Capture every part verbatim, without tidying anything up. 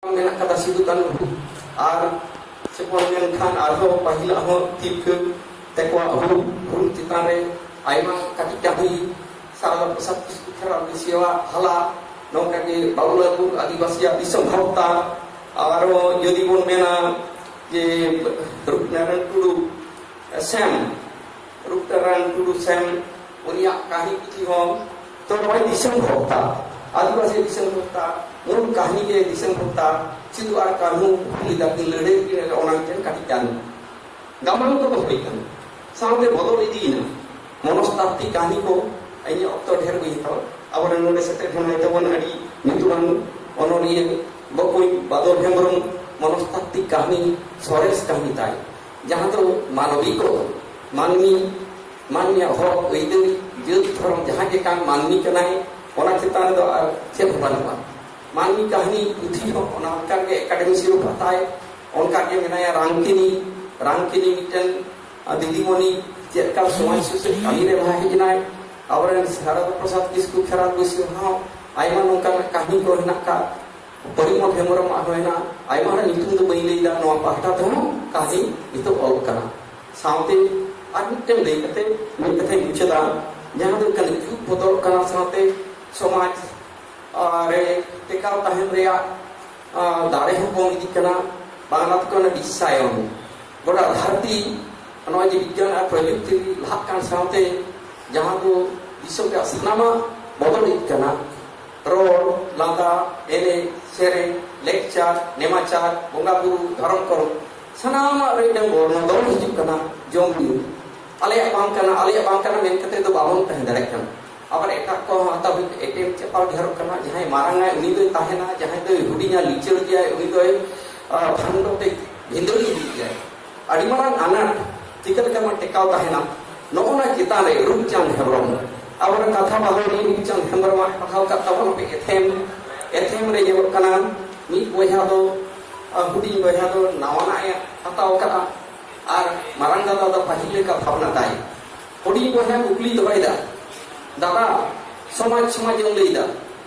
ᱢᱮᱱᱟᱜ ᱠᱟᱫᱟ ᱥᱤᱫᱩ ᱠᱟᱹᱱᱦᱩ᱾ ᱟᱨ ᱥᱮᱵᱚᱱ ᱢᱮᱱᱠᱷᱟᱱ ᱟᱨᱦᱚᱸ ᱯᱟᱹᱦᱤᱞᱟᱜ ᱦᱚᱸ ᱛᱤᱨᱠᱟᱹ ᱛᱮᱠᱚᱣᱟᱜ ᱦᱩᱞ, ᱦᱩᱞ ᱪᱮᱛᱟᱱ ᱨᱮ ᱟᱭᱢᱟ ᱠᱟᱹᱴᱤᱡ ᱠᱟᱹᱦᱱᱤ ᱥᱟᱨᱚᱫᱟ ᱯᱨᱚᱥᱟᱫᱽ ᱠᱤᱥᱠᱩ ᱠᱷᱮᱨᱣᱟᱞ ᱵᱟᱹᱭᱥᱤᱭᱟᱜ ᱦᱟᱞᱟ, ᱱᱚᱝᱠᱟ ᱜᱮ ᱵᱟᱵᱩᱞᱟᱞ ᱜᱩᱨ ᱟᱹᱫᱤᱵᱟᱹᱥᱤᱭᱟᱜ ᱫᱤᱥᱚᱢ ᱵᱷᱚᱠᱛᱟ, ᱟᱨᱦᱚᱸ ᱡᱩᱫᱤ ᱵᱚᱱ ᱢᱮᱱᱟ ᱡᱮ ᱨᱩᱯᱱᱟᱨᱟᱭᱚᱱ ᱴᱩᱰᱩ ᱥᱮᱢ, ᱨᱩᱯᱱᱟᱨᱟᱭᱚᱱ ᱴᱩᱰᱩ ᱥᱮᱢ, ᱩᱱᱤᱭᱟᱜ ᱠᱟᱹᱦᱱᱤ ᱯᱩᱛᱷᱤ ᱦᱚᱸ ᱛᱚ ᱱᱚᱜᱼᱚᱭ ᱫᱤᱥᱚᱢ ᱵᱷᱚᱠᱛᱟ, ᱟᱹᱫᱤᱵᱟᱹᱥᱤ ᱫᱤᱥᱚᱢ ᱵᱷᱚᱠᱛᱟ, ᱢᱩᱞ ᱠᱟᱹᱦᱱᱤ ᱜᱮ ᱫᱤᱥᱚᱢ ᱵᱷᱚᱠᱛᱟ, ᱥᱤᱫᱩ ᱟᱨ ᱠᱟᱹᱱᱦᱩ ᱦᱩᱞ ᱞᱮᱫᱟ ᱠᱤᱱ, ᱞᱟᱹᱲᱦᱟᱹᱭ ᱠᱤᱱ, ᱚᱱᱟ ᱢᱤᱫᱴᱮᱱ ᱠᱟᱹᱴᱤᱡ ᱠᱟᱹᱦᱱᱤ᱾ ᱜᱟᱢᱟᱢ ᱠᱚ ᱫᱚᱦᱚᱭ ᱠᱟᱱᱟ, ᱥᱟᱶᱛᱮ ᱵᱚᱫᱚᱞ ᱤᱫᱤᱭᱮᱱᱟ᱾ ᱢᱚᱱᱚᱥᱛᱟᱛᱛᱤᱠ ᱠᱟᱹᱦᱱᱤ ᱠᱚ, ᱤᱧᱟᱹᱜ ᱚᱠᱛᱚ ᱰᱷᱮᱨ ᱵᱟᱹᱧ ᱦᱟᱛᱟᱣᱟ᱾ ᱟᱵᱚᱨᱮᱱ ᱱᱚᱰᱮ ᱥᱮᱴᱮᱨ ᱦᱮᱱᱟᱭ ᱛᱟᱵᱚᱱ ᱟᱹᱰᱤ ᱧᱩᱛᱩᱢᱟᱱ ᱚᱱᱚᱞᱤᱭᱟᱹ ᱵᱚᱠᱚᱧ ᱵᱟᱫᱚᱞ ᱦᱮᱢᱵᱨᱚᱢ, ᱢᱚᱱᱚᱥᱛᱟᱛᱛᱤᱠ ᱠᱟᱹᱦᱱᱤ ᱥᱚᱨᱮᱥ ᱠᱟᱹᱦᱱᱤ ᱛᱟᱭ, ᱡᱟᱦᱟᱸ ᱫᱚ ᱢᱟᱱᱚᱵᱤᱠᱚ, ᱢᱟᱹᱱᱢᱤ, ᱢᱟᱹᱱᱢᱤᱭᱟᱜ ᱦᱚᱠ ᱟᱹᱭᱫᱟᱹᱨᱤ, ᱡᱟᱹᱛ ᱫᱷᱚᱨᱚᱢ ᱡᱟᱦᱟᱸ ᱜᱮ ᱠᱟᱱ ᱢᱟᱹᱱᱢᱤ ᱠᱟᱱᱟᱭ, ᱚᱱᱟ ᱪᱮᱛᱟᱱ ᱨᱮᱫᱚ ᱟᱨ ᱪᱮᱫ ᱦᱚᱸ ᱵᱟᱹᱱᱩᱜᱼᱟ᱾ ᱢᱟᱹᱱᱢᱤ ᱠᱟᱹᱦᱱᱤ ᱯᱩᱛᱷᱤ ᱦᱚᱸ ᱚᱱᱟ ᱚᱱᱠᱟᱱ ᱜᱮ ᱮᱠᱟᱰᱮᱢᱤ ᱥᱤᱨᱯᱷᱟᱹ ᱛᱟᱭ, ᱚᱱᱠᱟ ᱜᱮ ᱢᱮᱱᱟᱭᱟ ᱨᱟᱝᱠᱤᱱᱤ, ᱨᱟᱝᱠᱤᱱᱤ ᱢᱤᱫᱴᱮᱱ ᱟᱨ ᱫᱤᱫᱤᱢᱚᱱᱤ ᱪᱮᱫ ᱞᱮᱠᱟ ᱥᱚᱢᱟᱡᱽ ᱥᱩᱥᱟᱹᱨ ᱠᱟᱹᱢᱤ ᱨᱮ ᱞᱟᱦᱟ ᱦᱮᱡ ᱮᱱᱟᱭ᱾ ᱟᱵᱚᱨᱮᱱ ᱥᱟᱨᱚᱫᱟ ᱯᱨᱚᱥᱟᱫᱽ ᱠᱤᱥᱠᱩ ᱠᱷᱮᱨᱣᱟᱞ ᱵᱟᱹᱭᱥᱤ ᱦᱚᱸ ᱟᱭᱢᱟ ᱱᱚᱝᱠᱟᱱᱟᱜ ᱠᱟᱹᱦᱱᱤ ᱠᱚ ᱦᱮᱱᱟᱜ ᱠᱟᱜ, ᱯᱚᱨᱤᱢᱚᱞ ᱦᱮᱢᱵᱨᱚᱢᱟᱜ ᱦᱚᱸ ᱦᱮᱱᱟᱜ, ᱟᱭᱢᱟ ᱦᱚᱲᱟᱜ ᱧᱩᱛᱩᱢ ᱫᱚ ᱵᱟᱹᱧ ᱞᱟᱹᱭᱫᱟ, ᱱᱚᱣᱟ ᱯᱟᱦᱴᱟ ᱛᱮᱦᱚᱸ ᱠᱟᱹᱦᱱᱤ ᱱᱤᱛᱚᱜ ᱚᱞ ᱠᱟᱱᱟ᱾ ᱥᱟᱶᱛᱮ ᱟᱨ ᱢᱤᱫᱴᱮᱱ ᱞᱟᱹᱭ ᱠᱟᱛᱮ ᱢᱤᱫ ᱠᱟᱛᱷᱟᱧ ᱢᱩᱪᱟᱹᱫᱟ, ᱡᱟᱦᱟᱸ ᱫᱚ ᱦᱩᱭᱩᱜ ᱠᱟᱱᱟ ᱡᱩᱜᱽ ᱵᱚᱫᱚᱞᱚᱜ ᱠᱟᱱᱟ, ᱥᱟᱶᱛᱮ ᱥᱚᱢᱟᱡᱽ ᱟᱨ ᱨᱮ ᱴᱮᱠᱟᱣ ᱛᱟᱦᱮᱱ ᱨᱮᱭᱟᱜ, ᱟᱨ, ᱫᱟᱲᱮ ᱦᱚᱸ ᱠᱚᱢ ᱤᱫᱤᱜ ᱠᱟᱱᱟ᱾ ᱵᱟᱝᱞᱟ ᱛᱮᱠᱚ ᱢᱮᱱᱟ ᱵᱤᱥᱥᱟᱭᱚᱱ᱾ ᱜᱚᱴᱟ ᱫᱷᱟᱹᱨᱛᱤ ᱱᱚᱜᱼᱚᱭ ᱡᱮ ᱵᱤᱜᱽᱜᱟᱱ ᱟᱨ ᱯᱨᱚᱡᱩᱠᱛᱤ ᱞᱟᱦᱟᱜ ᱠᱟᱱ ᱥᱟᱶᱛᱮ ᱡᱟᱦᱟᱸ ᱫᱚ ᱫᱤᱥᱚᱢ ᱨᱮᱭᱟᱜ ᱥᱟᱱᱟᱢᱟᱜ ᱵᱚᱫᱚᱞ ᱤᱫᱤᱜ ᱠᱟᱱᱟ, ᱨᱚᱲ, ᱞᱟᱸᱫᱟ, ᱮᱱᱮᱡ, ᱥᱮᱨᱮᱧ, ᱞᱮᱠᱪᱟᱨ, ᱱᱮᱢᱟᱪᱟᱨ, ᱵᱚᱸᱜᱟ ᱵᱩᱨᱩ, ᱫᱷᱚᱨᱚᱢ ᱠᱚᱨᱚᱢ, ᱥᱟᱱᱟᱢᱟᱜ ᱨᱮ ᱢᱤᱫᱴᱟᱝ ᱵᱚᱫᱚᱞ ᱦᱤᱡᱩᱜ ᱠᱟᱱᱟ᱾ ᱡᱚᱢ ᱧᱩ ᱟᱞᱮᱭᱟᱜ ᱵᱟᱝ ᱠᱟᱱᱟ, ᱟᱞᱮᱭᱟᱜ ᱵᱟᱝ ᱠᱟᱱᱟ ᱢᱮᱱ ᱠᱟᱛᱮ ᱫᱚ ᱵᱟᱵᱚᱱ ᱛᱟᱦᱮᱸ ᱫᱟᱲᱮᱭᱟᱜ ᱠᱟᱱᱟ᱾ ᱟᱵᱟᱨ ᱮᱴᱟᱜ ᱠᱚ ᱦᱟᱛᱟᱣ ᱦᱩᱭᱩᱜ, ᱮᱯᱮᱢ ᱪᱟᱯᱟᱞ ᱰᱷᱮᱨᱚᱜ ᱠᱟᱱᱟ᱾ ᱡᱟᱦᱟᱸᱭ ᱢᱟᱨᱟᱝ ᱟᱭ ᱩᱱᱤ ᱫᱚᱭ ᱛᱟᱦᱮᱱᱟ, ᱡᱟᱦᱟᱸᱭ ᱫᱚᱭ ᱦᱩᱰᱤᱧᱟ ᱞᱤᱪᱟᱹᱲ ᱜᱮᱭᱟᱭ, ᱩᱱᱤ ᱫᱚᱭ, ᱟᱸ, ᱵᱷᱟᱱᱰᱚ ᱛᱮ ᱵᱷᱤᱸᱫᱟᱹᱲ ᱤᱫᱤᱭᱮᱫ ᱜᱮᱭᱟᱭ᱾ ᱟᱹᱰᱤ ᱢᱟᱨᱟᱝ ᱟᱱᱟᱴ ᱪᱤᱠᱟᱹ ᱞᱮᱠᱟ ᱵᱚᱱ ᱴᱮᱠᱟᱣ ᱛᱟᱦᱮᱱᱟ? ᱱᱚᱜᱼᱚ ᱱᱟ ᱪᱮᱛᱟᱱ ᱨᱮ ᱨᱩᱯᱪᱟᱸᱫᱽ ᱦᱮᱢᱵᱨᱚᱢ, ᱟᱵᱚᱨᱮᱱ ᱠᱟᱛᱷᱟ ᱵᱟᱫᱚᱞᱤ ᱨᱩᱯᱪᱟᱸᱫᱽ ᱦᱮᱢᱵᱨᱚᱢᱟᱜ ᱯᱟᱲᱦᱟᱣ ᱠᱟᱜ ᱛᱟᱵᱚᱱ ᱯᱮ ᱮᱛᱷᱮᱢ, ᱮᱛᱷᱮᱢ ᱨᱮ ᱧᱮᱞᱚᱜ ᱠᱟᱱᱟ ᱢᱤᱫ ᱵᱚᱭᱦᱟ ᱫᱚ, ᱟᱸ, ᱦᱩᱰᱤᱧ ᱵᱚᱭᱦᱟ ᱫᱚ ᱱᱟᱣᱟᱱᱟᱜ ᱮ ᱦᱟᱛᱟᱣ ᱠᱟᱜᱼᱟ ᱟᱨ ᱢᱟᱨᱟᱝ ᱫᱟᱫᱟ ᱫᱚ ᱯᱟᱹᱦᱤᱞ ᱞᱮᱠᱟ ᱵᱷᱟᱵᱽᱱᱟ ᱛᱟᱭ᱾ ᱦᱩᱰᱤᱧ ᱵᱚᱭᱦᱟ ᱠᱩᱠᱞᱤ ᱫᱚᱦᱚᱭᱮᱫᱟ, "ᱫᱟᱫᱟ, ᱥᱚᱢᱟᱡᱽ, ᱥᱚᱢᱟᱡᱽ ᱮᱢ ᱞᱟᱹᱭᱫᱟ,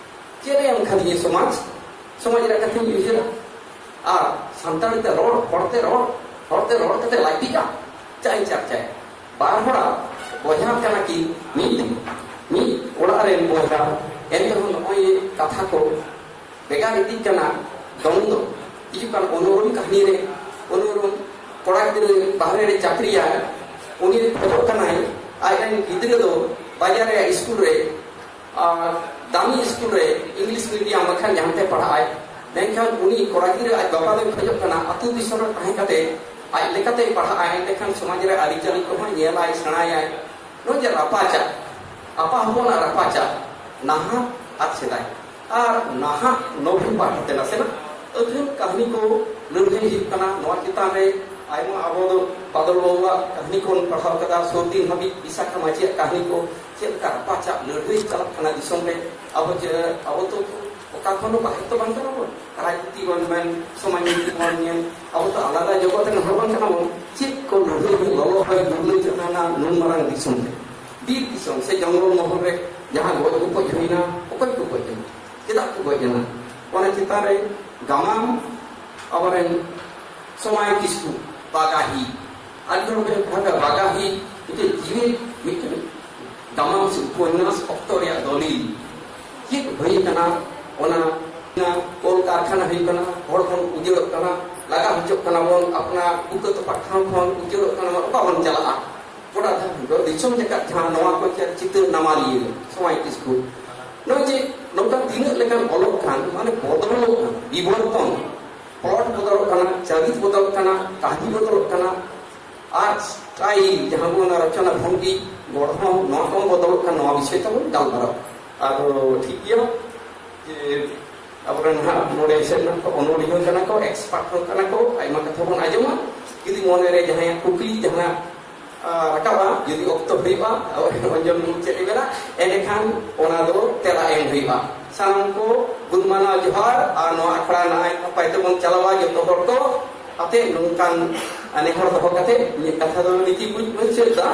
ᱪᱮᱫ ᱮ ᱮᱢ ᱠᱟᱫᱤᱧᱟ ᱥᱚᱢᱟᱡᱽ?" ᱥᱚᱢᱟᱡᱽ ᱨᱮᱭᱟᱜ ᱠᱟᱛᱷᱟᱧ ᱩᱭᱦᱟᱹᱨᱟ᱾ ᱟᱨ ᱥᱟᱱᱛᱟᱲᱤ ᱛᱮ ᱨᱚᱲ, ᱦᱚᱲᱛᱮ ᱨᱚᱲ, ᱦᱚᱲᱛᱮ ᱨᱚᱲ ᱠᱟᱛᱮ ᱞᱟᱡ ᱵᱤᱜᱼᱟ᱾ ᱪᱮᱫ ᱤᱧ ᱪᱟᱨᱪᱟᱭᱟ? ᱵᱟᱨ ᱦᱚᱲᱟᱜ ᱵᱚᱭᱦᱟ ᱠᱟᱱᱟ ᱠᱤᱱ, ᱢᱤᱫ, ᱢᱤᱫ ᱚᱲᱟᱜ ᱨᱮᱱ ᱵᱚᱭᱦᱟ, ᱮᱱ ᱨᱮᱦᱚᱸ ᱱᱚᱜᱼᱚᱭ ᱡᱮ ᱠᱟᱛᱷᱟ ᱠᱚ ᱵᱷᱮᱜᱟᱨ ᱤᱫᱤᱜ ᱠᱟᱱᱟ᱾ ᱫᱚᱝ ᱫᱚ ᱦᱤᱡᱩᱜ ᱠᱟᱱ ᱚᱱᱩᱨᱩᱢ ᱠᱟᱹᱦᱱᱤ ᱨᱮ, ᱚᱱᱩᱨᱩᱢ ᱠᱚᱲᱟ ᱜᱤᱫᱽᱨᱟᱹ ᱵᱟᱦᱨᱮ ᱨᱮ ᱪᱟᱹᱠᱨᱤᱭᱟᱭ, ᱩᱱᱤ ᱠᱷᱚᱡᱚᱜ ᱠᱟᱱᱟᱭ ᱟᱡ ᱨᱮᱱ ᱜᱤᱫᱽᱨᱟᱹ ᱫᱚ ᱵᱟᱡᱟᱨ ᱨᱮᱭᱟᱜ ᱥᱠᱩᱞ ᱨᱮ ᱟᱨ ᱫᱟᱢᱤ ᱥᱠᱩᱞ ᱨᱮ ᱤᱝᱞᱤᱥ ᱢᱤᱰᱤᱭᱟᱢ ᱵᱟᱠᱷᱟᱱ ᱡᱟᱦᱟᱸ ᱛᱮ ᱯᱟᱲᱦᱟᱜ ᱟᱭ᱾ ᱢᱮᱱᱠᱷᱟᱱ ᱩᱱᱤ ᱠᱚᱲᱟ ᱜᱤᱫᱽᱨᱟᱹ ᱟᱡ ᱵᱟᱵᱟ ᱫᱚᱭ ᱠᱷᱚᱡᱚᱜ ᱠᱟᱱᱟ ᱟᱹᱛᱩ ᱫᱤᱥᱚᱢ ᱨᱮ ᱛᱟᱦᱮᱸ ᱠᱟᱛᱮ ᱟᱡ ᱞᱮᱠᱟᱛᱮ ᱯᱟᱲᱦᱟᱜ ᱟᱭ, ᱮᱸᱰᱮᱠᱷᱟᱱ ᱥᱚᱢᱟᱡᱽ ᱨᱮ ᱟᱹᱨᱤᱪᱟᱹᱞᱤ ᱠᱚᱦᱚᱸ ᱧᱮᱞᱟᱭ, ᱥᱮᱬᱟᱭᱟᱭ᱾ ᱱᱚᱜᱼᱚᱭ ᱡᱮ ᱨᱟᱯᱟᱪᱟᱜ, ᱟᱯᱟ ᱦᱚᱯᱚᱱᱟᱜ ᱨᱟᱯᱟᱪᱟᱜ, ᱱᱟᱦᱟᱜ ᱟᱨ ᱥᱮᱫᱟᱭ᱾ ᱟᱨ ᱱᱟᱦᱟᱜ ᱱᱚᱵᱷᱤ ᱯᱟᱦᱴᱟ ᱛᱮ ᱱᱟᱥᱮᱱᱟᱜ ᱟᱹᱠᱷᱨᱤᱧ ᱠᱟᱹᱦᱱᱤ ᱠᱚ ᱞᱟᱹᱲᱦᱟᱹᱭ ᱦᱩᱭᱩᱜ ᱠᱟᱱᱟ᱾ ᱱᱚᱣᱟ ᱪᱮᱛᱟᱱ ᱨᱮ ᱟᱭᱢᱟ ᱟᱵᱚ ᱫᱚ ᱵᱟᱫᱚᱞ ᱵᱟᱵᱩᱣᱟᱜ ᱠᱟᱹᱦᱱᱤ ᱠᱚᱵᱚᱱ ᱯᱟᱲᱦᱟᱣ ᱠᱟᱫᱟ, ᱥᱩᱨ ᱫᱤᱱ ᱦᱟᱹᱵᱤᱡ ᱵᱤᱥᱟᱠᱷᱟ ᱢᱟᱹᱡᱷᱤᱭᱟᱜ ᱠᱟᱹᱦᱱᱤ ᱠᱚ, ᱪᱮᱫ ᱞᱮᱠᱟ ᱨᱟᱯᱟᱪᱟᱜ ᱞᱟᱹᱲᱦᱟᱹᱭ ᱪᱟᱞᱟᱜ ᱠᱟᱱᱟ ᱫᱤᱥᱚᱢ ᱨᱮ᱾ ᱟᱵᱚ ᱡᱮ, ᱟᱵᱚ ᱫᱚ ᱚᱠᱟ ᱠᱷᱚᱱ ᱦᱚᱸ ᱵᱟᱦᱨᱮ ᱫᱚ ᱵᱟᱝ ᱠᱟᱱᱟ ᱵᱚᱱ᱾ ᱨᱟᱡᱽᱱᱤᱛᱤ ᱵᱚᱱ ᱢᱮᱱ, ᱥᱚᱢᱟᱡᱽ ᱱᱤᱛᱤ ᱵᱚᱱ ᱧᱮᱞ, ᱟᱵᱚ ᱫᱚ ᱟᱞᱟᱫᱟ ᱡᱚᱜᱚᱛ ᱨᱮᱱ ᱦᱚᱲ ᱵᱟᱝ ᱠᱟᱱᱟ ᱵᱚᱱ᱾ ᱪᱮᱫ ᱠᱚ ᱞᱟᱹᱲᱦᱟᱹᱭ ᱞᱚᱞᱚ ᱦᱚᱭ ᱜᱩᱨᱞᱟᱹ ᱪᱟᱞᱟᱣᱱᱟ ᱱᱩᱱ ᱢᱟᱨᱟᱝ ᱫᱤᱥᱚᱢ ᱨᱮ, ᱵᱤᱨ ᱫᱤᱥᱚᱢ ᱥᱮ ᱡᱚᱝᱜᱚᱞ ᱢᱚᱦᱚᱞ ᱨᱮ ᱡᱟᱦᱟᱸ ᱜᱚᱡ ᱜᱚᱯᱚᱡ ᱦᱩᱭᱱᱟ, ᱚᱠᱚᱭ ᱠᱚ ᱜᱚᱡ ᱮᱱᱟ, ᱪᱮᱫᱟᱜ ᱠᱚ ᱜᱚᱡ ᱮᱱᱟ, ᱚᱱᱟ ᱪᱮᱛᱟᱱ ᱨᱮ ᱜᱟᱢᱟᱢ ᱟᱵᱚᱨᱮᱱ ᱥᱚᱢᱟᱭ ᱠᱤᱥᱠᱩ ᱵᱟᱜᱟᱦᱤ, ᱟᱹᱰᱤ ᱦᱚᱲ ᱠᱚ ᱵᱷᱟᱜᱟ ᱵᱟᱜᱟᱦᱤ ᱢᱤᱫᱴᱮᱱ ᱡᱤᱣᱤ ᱢᱤᱫᱴᱮᱱ ᱜᱟᱢᱟᱢ ᱥᱮ ᱩᱯᱚᱱᱱᱟᱥ ᱚᱠᱛᱚ ᱨᱮᱭᱟᱜ ᱫᱚᱞᱤᱞ ᱪᱮᱫ ᱦᱩᱭ ᱠᱟᱱᱟ, ᱚᱱᱟ ᱠᱚᱞ ᱠᱟᱨᱠᱷᱟᱱᱟ ᱦᱩᱭᱩᱜ ᱠᱟᱱᱟ, ᱦᱚᱲ ᱵᱚᱱ ᱩᱡᱟᱹᱲᱚᱜ ᱠᱟᱱᱟ, ᱞᱟᱜᱟ ᱦᱚᱪᱚᱜ ᱠᱟᱱᱟ ᱵᱚᱱ, ᱟᱯᱱᱟᱨ ᱵᱩᱠᱟᱹ ᱛᱚᱯᱟ ᱴᱷᱟᱶ ᱠᱷᱚᱱ ᱩᱡᱟᱹᱲᱚᱜ ᱠᱟᱱᱟ ᱵᱚᱱ, ᱚᱠᱟ ᱵᱚᱱ ᱪᱟᱞᱟᱜᱼᱟ? ᱜᱚᱴᱟ ᱫᱷᱟᱹᱨᱛᱤ ᱫᱚ ᱫᱤᱥᱚᱢ ᱡᱟᱠᱟᱛ ᱡᱟᱦᱟᱸ ᱱᱚᱣᱟ ᱠᱚ ᱪᱮᱫ ᱪᱤᱛᱟᱹᱨ ᱱᱟᱢᱟᱞᱤᱭᱟᱹ ᱥᱚᱢᱟᱭ ᱠᱤᱥᱠᱩ, ᱱᱚᱜᱼᱚᱭ ᱡᱮ ᱱᱚᱝᱠᱟ ᱛᱤᱱᱟᱹᱜ ᱞᱮᱠᱟᱱ ᱚᱞᱚᱜ ᱠᱟᱱ, ᱢᱟᱱᱮ ᱵᱚᱫᱚᱞᱚᱜ ᱠᱟᱱᱟ, ᱵᱤᱵᱚᱨᱛᱚᱱ, ᱯᱞᱚᱴ ᱵᱚᱫᱚᱞᱚᱜ ᱠᱟᱱᱟ, ᱪᱟᱹᱨᱤᱛ ᱵᱚᱫᱚᱞᱚᱜ ᱠᱟᱱᱟ, ᱠᱟᱹᱦᱱᱤ ᱵᱚᱫᱚᱞᱚᱜ ᱠᱟᱱᱟ, ᱟᱨ ᱥᱴᱟᱭᱤᱞ ᱡᱟᱦᱟᱸ ᱵᱚᱱ ᱨᱚᱪᱚᱱᱟ ᱵᱷᱚᱝᱜᱤ, ᱜᱚᱲᱦᱚᱱ, ᱱᱚᱣᱟ ᱠᱚᱦᱚᱸ ᱵᱚᱫᱚᱞᱚᱜ ᱠᱟᱱᱟ᱾ ᱱᱚᱣᱟ ᱵᱤᱥᱚᱭ ᱛᱮᱵᱚᱱ ᱜᱟᱞᱢᱟᱨᱟᱣ᱾ ᱟᱫᱚ ᱴᱷᱤᱠ ᱜᱮᱭᱟ ᱡᱮ ᱟᱵᱚᱨᱮᱱ ᱦᱟᱸᱜ ᱱᱚᱰᱮ ᱥᱮᱫ ᱨᱮᱱ ᱠᱚ ᱚᱱᱚᱞᱤᱭᱟᱹ ᱠᱟᱱᱟ ᱠᱚ, ᱮᱠᱥᱯᱟᱨᱴ ᱦᱚᱸ ᱠᱟᱱᱟ ᱠᱚ, ᱟᱭᱢᱟ ᱠᱟᱛᱷᱟ ᱵᱚᱱ ᱟᱸᱡᱚᱢᱟ᱾ ᱡᱩᱫᱤ ᱢᱚᱱᱮᱨᱮ ᱡᱟᱦᱟᱸᱭᱟᱜ ᱠᱩᱠᱞᱤ ᱡᱟᱦᱟᱸ ᱟᱸ, ᱨᱟᱠᱟᱵᱼᱟ, ᱡᱩᱫᱤ ᱚᱠᱛᱚ ᱦᱩᱭᱩᱜᱼᱟ, ᱚᱧᱡᱚᱱ ᱢᱩᱨᱢᱩ ᱪᱮᱫ ᱮ ᱢᱮᱱᱟ, ᱮᱸᱰᱮᱠᱷᱟᱱ ᱚᱱᱟ ᱫᱚ ᱛᱮᱞᱟ ᱮᱢ ᱦᱩᱭᱩᱜᱼᱟ᱾ ᱥᱟᱱᱟᱢ ᱠᱚ ᱜᱩᱱ ᱢᱟᱱᱟᱣ ᱡᱚᱦᱟᱨ, ᱟᱨ ᱱᱚᱣᱟ ᱟᱠᱷᱲᱟ ᱱᱟᱭ ᱱᱟᱯᱟᱭ ᱛᱮᱵᱚᱱ ᱪᱟᱞᱟᱣᱟ ᱡᱚᱛᱚ ᱦᱚᱲ ᱠᱚ ᱟᱛᱮ, ᱱᱚᱝᱠᱟᱱ ᱱᱮᱦᱚᱨ ᱫᱚᱦᱚ ᱠᱟᱛᱮ ᱤᱧᱟᱹᱜ ᱠᱟᱛᱷᱟ ᱫᱚ ᱱᱤᱛᱤ ᱢᱩᱪᱟᱹᱫ ᱮᱫᱟ᱾